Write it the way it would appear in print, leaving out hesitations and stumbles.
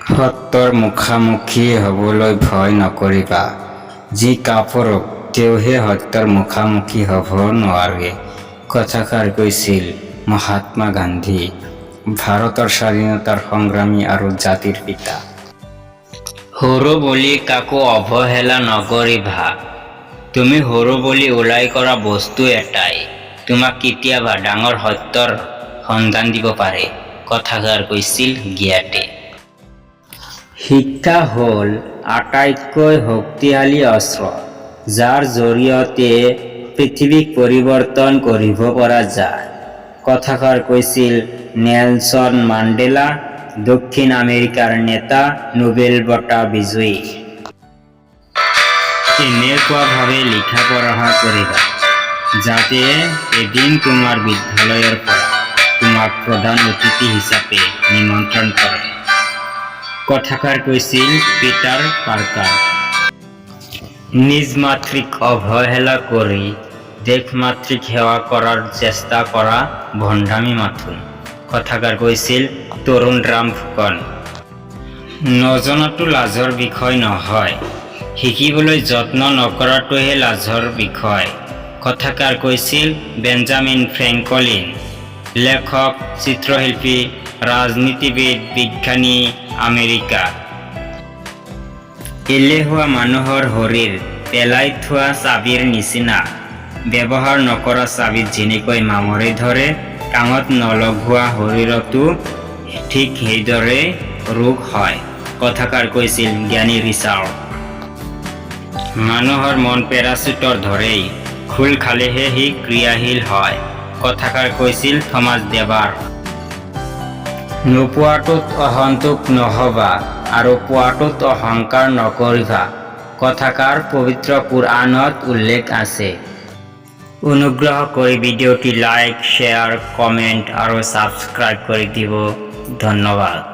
সত্যৰ মুখামুখি হ'বলৈ ভয় নকৰিবা। যি কাপুৰুষ, তেওঁহে সত্যৰ মুখামুখি হ'ব নোৱাৰে। কথাষাৰ কৈছিল মহাত্মা গান্ধী, ভাৰতৰ স্বাধীনতাৰ সংগ্ৰামী আৰু জাতিৰ পিতা। সৰু বুলি কাকো অৱহেলা নকৰিবা। তুমি সৰু বুলি উলাই কৰা বস্তু এটাই তোমাক কেতিয়াবা ডাঙৰ সত্যৰ সন্ধান দিব পাৰে। কথাষাৰ কৈছিল গিয়াতে। শিক্ষা হ'ল আটাইতকৈ শক্তিশালী অস্ত্ৰ, যাৰ জৰিয়তে পৃথিৱীক পৰিৱৰ্তন কৰিব পৰা যায়। কথাষাৰ কৈছিল নেলছন মাণ্ডেলা, দক্ষিণ আমেৰিকাৰ নেতা, নোবেল বঁটা বিজয়ী। এনেকুৱাভাৱে লিখা পঢ়া কৰিবা, যাতে এদিন তোমাৰ বিদ্যালয়ৰ পৰা তোমাক প্ৰধান অতিথি হিচাপে নিমন্ত্ৰণ কৰে। কথাষাৰ কৈছিল পিটাৰ পাৰ্কাৰ। নিজ মাতৃক অৱহেলা কৰি দেশ মাতৃক সেৱা কৰাৰ চেষ্টা কৰা ভণ্ডামি মাথোন। কথাষাৰ কৈছিল তৰুণ ৰাম ফুকন। নজনাটো লাজৰ বিষয় নহয়, শিকিবলৈ যত্ন নকৰাটোহে লাজৰ বিষয়। কথাষাৰ কৈছিল বেঞ্জামিন ফ্ৰেংকলিন, লেখক, চিত্ৰশিল্পী, ৰাজনীতিবিদ, বিজ্ঞানী, আমেৰিকা। এলেহুৱা মানুহৰ শৰীৰ পেলাই থোৱা চাবিৰ নিচিনা। ব্যৱহাৰ নকৰা চাবিত যেনেকৈ মামৰে ধৰে, কামত নলগোৱা শৰীৰতো ঠিক সেইদৰে ৰোগ হয়। কথাষাৰ কৈছিল জ্ঞানী ৰিচাৰ্ড। মানুহৰ মন পেৰাচুটৰ দৰেই, খোল খালেহে সি ক্ৰিয়াশীল হয়। কথাষাৰ কৈছিল থমাছ ডেবাৰ। নোপোৱাটোত অসন্তোষ নহবা আৰু পোৱাটোত অহংকাৰ নকৰিবা। কথাষাৰ পবিত্ৰ কোৰআনত উল্লেখ আছে। অনুগ্ৰহ কৰি ভিডিঅ'টি লাইক, শ্বেয়াৰ, কমেণ্ট আৰু ছাবস্ক্ৰাইব কৰি দিব। ধন্যবাদ।